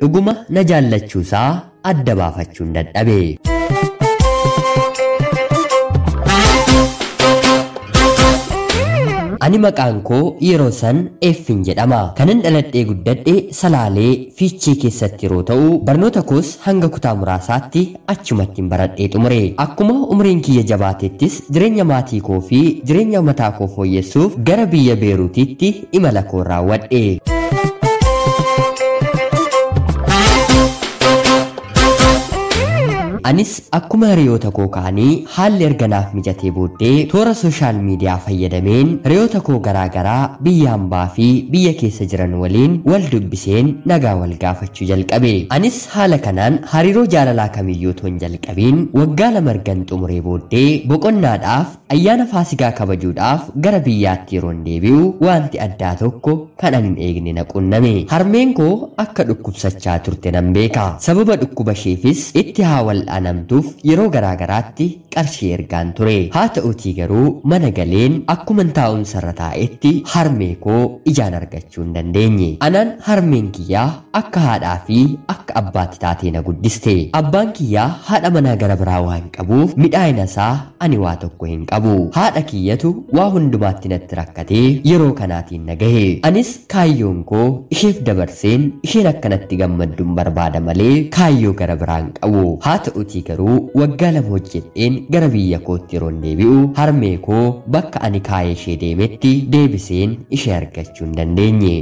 Dhuguma na jaallachuusaa adda baafachuun dadhabe. Ani maqaan koo yeroo san Eeffin jedhama. Kanan dhaladhee guddadhe Salaalee Fiichee keessatti yeroo ta'u, barnoota koos hanga kutaa muraasaatti achumatti baradhee xumure. Akkuma umriin kiyya jabaatettis jireenya maatii koo fi jireenya mataa koo fooyyessuuf gara biyya Beeruutiitti imala koo raawwadhe. Anis akkuma hiriyoota koo kaanii haalli erga naaf mijatee booddee toora sooshaal miidiyaa fayyadameen hiriyoota koo garaa garaa biyya hambaa fi biyya keessa jiran waliin wal dubbiseen nagaa wal gaafachuu jalqabe. Anis haala kanaan hariiroo jaalalaa kamiyyuu otoo hin jalqabiin waggaa 2 ergan xumuree booddee boqonnaadhaaf ayyaana Faasigaa kabajuudhaaf gara biyyaatti yeroon deebi'u wanti addaa tokko kan ani hin eegne na qunname. Harmeen koo akka dhukkubsachaa turte nan beeka. Sababa dhukkuba isheefis itti haa wal'aanamtuuf yeroo garaa garaatti qarshii ergaan ture. Haa ta'utii garuu mana galeen akkuman taa'umsa irra taa'etti harmee koo ijaan argachuu hin dandeenye. Anaan harmeen kiyyaa akka haadhaa fi akka abbaatti taatee na guddiste. Abbaan kiyyaa haadha manaa gara biraa waan qabuuf midhaayina isaa ani waa tokko hin qabu. Haadha kiyyatu waa hundumaatti natti rakkatee yeroo kanaatiin na gahe. Anis kaayyoon koo isheef dabarseen isheen akkanatti gammadduun barbaada malee kaayyoo gara biraa hin qabu. Haa ta'utii garuu waggaa 2 hojjedheen gara biyya kootti yeroon deebi'u harmee koo bakka ani kaayee ishee deemetti deebiseen ishee argachuu hin dandeenye.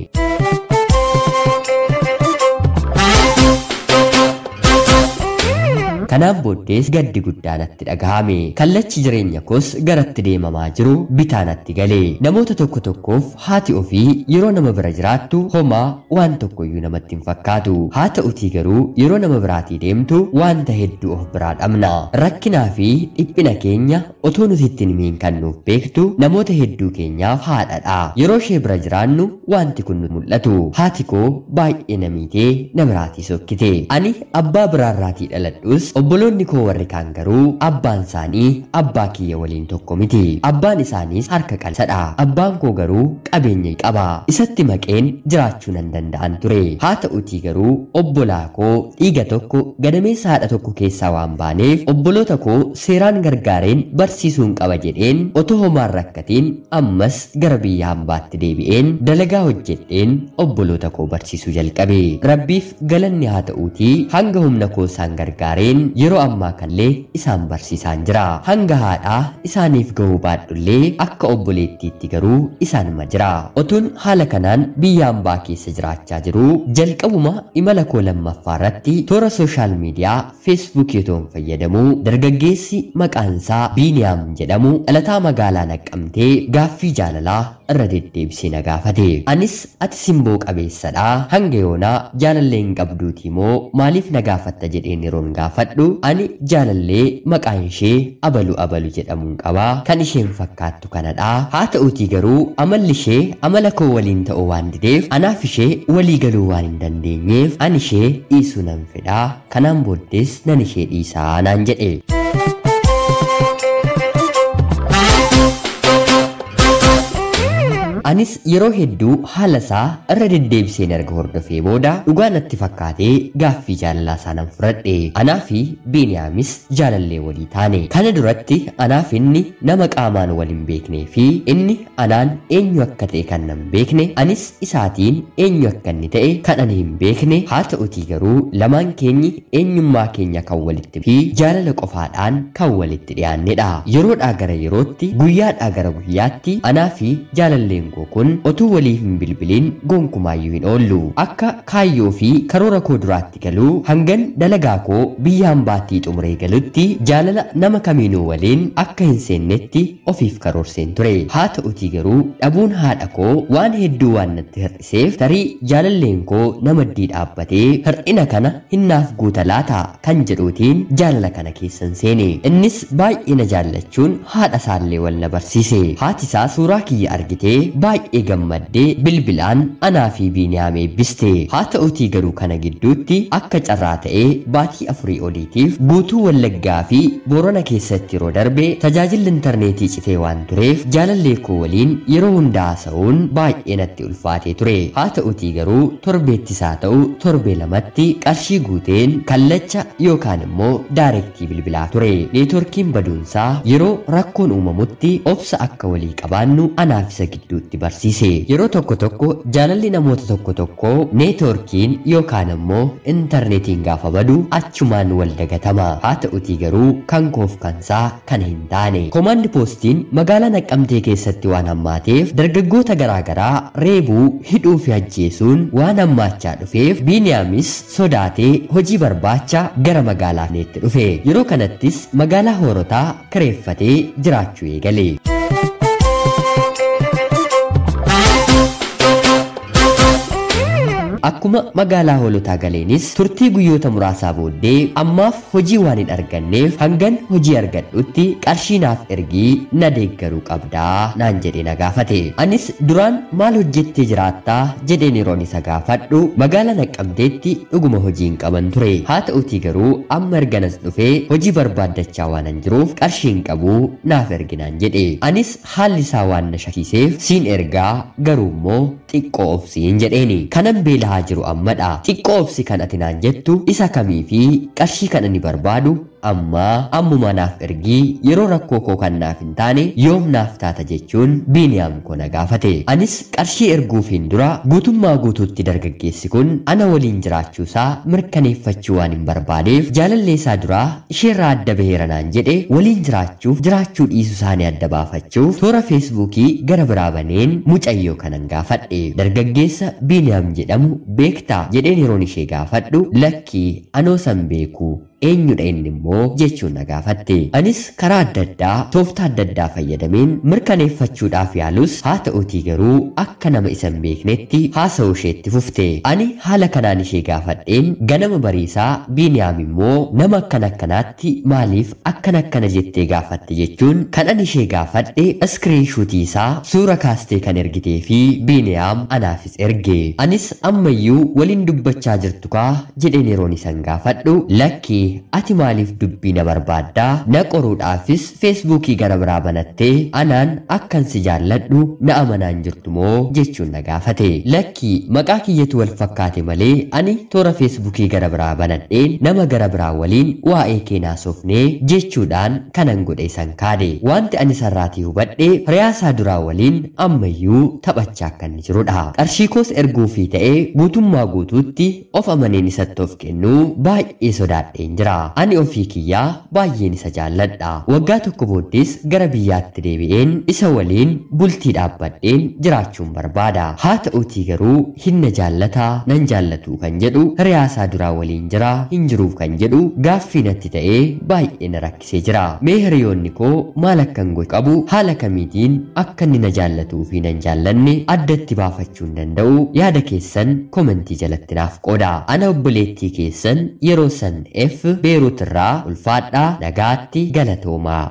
Kanaan booddees gaddi guddaa natti dhagahame. Kallachi jireenya koos garatti deemamaa jiru bitaa natti gale. Namoota tokko tokkoof haati ofii yeroo nama bira jiraattu homaa waan tokkoyyuu namatti hin fakkaatu. Haa ta'utii garuu yeroo nama biraatii deemtu wanta hedduu of biraa dhabna. Rakkinaa fi dhiphina keenya otoo nuti ittiin himiin kan nuuf beektu namoota hedduu keenyaaf haadhadha. Yeroo ishee bira jiraannu wanti kun nu mul'atu. Haati koo baay'ee na miitee na biraatii sokkite. Ani abbaa biraarraatii dhaladhus obboloonni koo warri kaan garuu abbaan isaanii abbaa kiyya waliin tokko miti. Abbaan isaaniis harka qalsadha. Abbaan koo garuu qabeenya qaba. Isatti maqeen jiraachuu nan danda'an ture. Haa ta'utii garuu obbolaa koo dhiiga tokko gadameessa haadha tokko keessaa waan baaneef obboloota koo seeraan gargaareen barsiisuun qaba jedheen otoo homaan rakkatiin ammas gara biyya hambaatti deebi'een dalagaa hojjedheen obboloota koo barsiisuu jalqabe. Rabbiif galanni haa ta'uutii hanga humna koo isaan gargaareen yeroo ammaa kanallee isaan barsiisaan jira. Hanga haadhaa isaaniif gahuu baadhullee akka obboleettiitti garuu isaanuma jira. Otuun haala kanaan biyya hambaa keessa jiraachaa jiruu jalqabuma imala koo lammaffaa irratti toora sooshaal miidiyaa Feesbuukii otoon fayyadamuu dargaggeessi maqaan isaa Biiniyaam jedhamu dhalataa magaalaa Naqqamtee gaaffii jaalalaa irra deddeebisee na gaafate. Anis ati simboo qabeessadha, hanga yoonaa jaalallee hin qabduutii moo maaliif na gaafatta jedheen yeroon gaafadhu ani jaalallee maqaan ishee abalu abalu jedhamuun qaba, kan isheen fakkaattu kanadha. Haa ta'uutii garuu amalli ishee amala koo waliin ta'uu waan dideef anaaf ishee walii galuu waan hin dandeenyeef ani ishee dhiisuu nan fedha, kanaan booddees nan ishee dhiisaa naan jedhe. Anis yeroo hedduu haala isaa irra deddeebiseen erga hordofee booda dhugaa natti fakkaatee gaaffii jaalalaa isaa nan fudhadhe. Anaa fi Biiniyaamis jaalallee walii taane. Kana duratti anaaf inni nama qaamaan wal hin beeknee fi inni anaan eenyu akka ta'e kan nan beekne, anis isaatiin eenyu akka inni ta'e kan ani hin beekne. Haa ta'utii garuu lamaan keenyi eenyummaa keenya kan walitti fi jaalala qofaadhaan kan walitti dhiyaannedha. Yeroodhaa gara yerootti, guyyaadhaa gara guyyaatti anaa fi jaalalleen koo kun otuu walii hin bilbiliin gonkumaayyuu hin oollu. Akka kaayyoo fi karoora koo duraatti galuu hangan dalagaa koo biyya hambaattii xumuree galutti jaalala nama kamiinuu waliin akka hin seennetti ofiif karoorseen ture. Haa ta'utii garuu dhabuun haadha koo waan hedduu waan natti hir'iseef tarii jaalalleen koo namaddii dhaabbatee hir'ina kana hinnaaf guuta laata kan jedhuutiin jaalala kana keessan seene. Innis baay'ee na jaallachuun haadha isaallee wal na barsiise. Haati isaa suuraa kiyya argitee baay'ee gammaddee bilbilaan anaa fi Biiniyaam eebbiste. Haa ta'utii garuu kana gidduutti akka carraa ta'ee baatii 4 oliitiif guutuu Wallaggaa fi Boorana keessatti yeroo darbe tajaajilli intarneetii citee waan tureef jaalallee koo waliin yeroo hundaa haasa'uun baay'ee natti ulfaatee ture. Haa ta'utii garuu torbeettis haa ta'u torbee 2tti qarshii guuteen kallacha yookaan immoo daayirektii bilbilaa ture. Neetworkiin baduunsaa yeroo rakkoon uumamutti obsa akka walii qabaannu anaaf isa gidduutti barsiise. Yeroo tokko tokko jaalalli namoota tokko tokko neetworkiin yookaan immoo intarneetiin gaafa badu achumaan wal dagatama. Haa ta'utii garuu kan koof kansaa kana hin taane. Koomaandi poostiin magaalaa Naqqamtee keessatti waan hammaateef dargaggoota garaagaraa reebuu, hidhuu fi ajjeesuun waan hammaachaa dhufeef Biiniyaamis sodaatee hojii barbaacha gara magaalaa neetti dhufe. Yeroo kanattis magaalaa Hoorotaa kireeffatee jiraachuu eegale. Akkuma magaalaa Hoolotaa galeenis turtii guyyoota muraasaa booddee ammaaf hojii waan hin arganneef hangan hojii argadhutti qarshii naaf ergii na deeggaruu qabdaa naan jedhee na gaafate. Anis duraan maal hojjettee jiraattaa jedheen yeroon isa gaafadhu magaalaa Naqqamteetti dhuguma hojii hin qaban ture. Haa ta'utii garuu amma erganas dhufee hojii barbaaddachaa waan hin jiruuf qarshii hin qabuu naaf ergi naan jedhe. Anis haalli isaa waan na shakkisiiseef siin ergaa garuu immoo xiqqoo obsiin jedheeni. Kanan beelaa jiru ammadha. Xiqqoo obsi kan ati naan jettu isa kamii fi qarshii kan ani barbaadu amma ammuma naaf ergii yeroo rakkoo koo kan naaf hin taane yoom naaf taata jechuun Biiniyaam koo na gaafate. Anis qarshii erguufiin dura guutummaa guutuutti dargaggeessi kun ana waliin jiraachuusaa mirkaneeffachuu waan hin barbaadeef jaalallee isaa duraa isheerraa adda baheera naan jedhe waliin jiraachuuf jiraachuu dhiisuu isaanii adda baafachuuf toora feesbuukii gara biraa baneen mucayyoo kanan gaafadhe. Dargaggeessa Biiniyaam jedhamu beektaa jedheen yeroon ishee gaafadhu lakkii anoo san beeku eenyudha inni immoo jechuun na gaafatte. Anis karaa adda addaa tooftaa adda addaa fayyadameen mirkaneeffachuudhaaf yaalus haa ta'utii garuu akka nama isa hin beeknetti haasa'uu isheetti fufte. Ani haala kanaan ishee gaafadheen ganama bariisaa Biiniyaam immoo nama akkana akkanaatti maaliif akkana akkana jettee gaafatte jechuun kan ani ishee gaafadhe iskiriinshuutii isaa suura kaastee kan ergitee fi Biiniyaam anaafis erge. Anis ammayyuu waliin dubbachaa jirtu kaa jedheen yeroon isan gaafadhu lakkii ati maaliif dubbii na barbaaddaa na qoruudhaafis feesbuukii gara biraa banattee anaan akkan si jaalladhu na amanaan jirtu moo jechuun na gaafate. Lakkii maqaa kiyyatu wal fakkaate malee ani toora feesbuukii gara biraa banadheen nama gara biraa waliin waa'ee kee naasofnee jechuudhaan kanan godhe isan kaade. Wanti ani sarraatii hubadhe hiriyaasaa duraa waliin ammayyuu taphachaa akka inni jirudha. Qarshii koos erguufii ta'ee guutummaa guutuutti of amaneen isatti of kennuu baay'ee sodaadheen jira. Ani ofii kiyyaa baay'een isa jaalladha. Waggaa tokko booddees gara biyyaatti deebi'een isa waliin bultii dhaabbadheen jiraachuun barbaada. Haa ta'utii garuu hin na jaallataa nan jaallatu kan jedhu hiriyaasaa duraa waliin jira hin jiruuf kan jedhu gaaffii natti ta'ee baay'ee na rakkisee jira. Mee hiriyoonni koo maal akkan gochuu qabu haala kamiitiin akka inni na jaallatuu fi nan jaallanne addatti baafachuu hin danda'u yaada keessan komentii jalatti naaf qooda. Ana obboleettii keessan yeroo san F Beerut irraa ulfaadhaa nagaatti galatoomaa.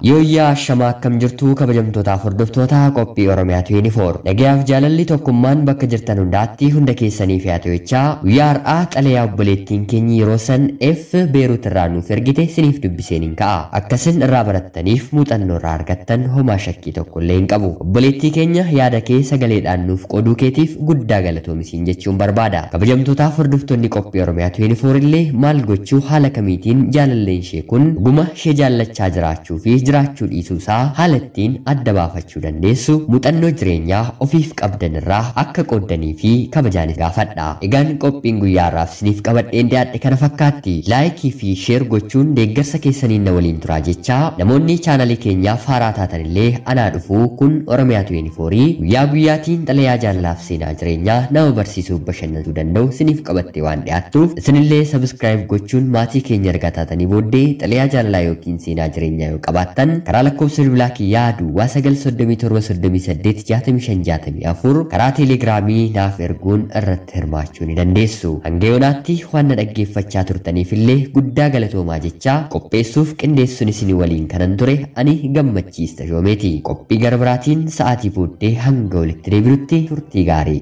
Yooyyaa shamaa akkam jirtu kabajamtootaaf hordoftoota qophii Oromiyaa 24 nagayaaf jaalalli tokkummaan bakka jirtan hundaatti hunda keessanii fi haata'ichaa guyyaa har'aa xalayaa obboleettiin keenya yeroo san F Beerut irraa nuuf ergite siniif dubbiseen hin ka'a. Akkasin irraa barattaniif muuxannoo irraa argattan homaa shakkii tokko illee hin qabu. Obboleettii keenya yaada kee sagaleedhaan nuuf qooduu keetiif guddaa galatoomisiin jechuun barbaada. Kabajamtootaaf hordoftoonni qophii Oromiyaa 24 illee maal gochuu haala kamiitiin jaalalleen ishee kun dhuguma ishee jaallachaa jiraachuu fi jiraachuu dhiisuu isaa haala ittiin adda baafachuu dandeessu muuxannoo jireenyaa ofiif qabdan irraa akka qooddanii fi kabajaan gaafadha. Egaan qophiin guyyaa har'aaf isiniif qabadheen dhiyaadhe kana fakkaatti. Laayikii fi sheer gochuun deeggarsa keessaniin na waliin turaa jechaa namoonni chaanalii keenyaaf haaraa taatan illee anaa dhufuu kun Oromiyaa 24 guyyaa guyyaatiin xalayaa jaalalaaf seenaa jireenyaa nama barsiisuuf bashannanuu danda'u isiniif qabattee waan dhiyaattuuf isinillee sabiskiraayib gochuun maatii keenya erga taatanii booddee xalayaa jaalalaa yookiin seenaa jireenyaa yoo qabaattan jiraattan karaa lakkoofsa bilbilaa kiyyaa duwwaa 937 38 65 64 karaa teelegiraamii naaf erguun irratti hirmaachuu ni dandeessu. Hanga yoonaatti waan na dhaggeeffachaa turtaniif illee guddaa galatoomaa jechaa, qopheessuuf qindeessuun isin waliin kanan ture ani Gammachiis Tashoomeeti. Qophii gara biraatiin sa'aatii booddee hanga walitti deebinutti turtii gaarii.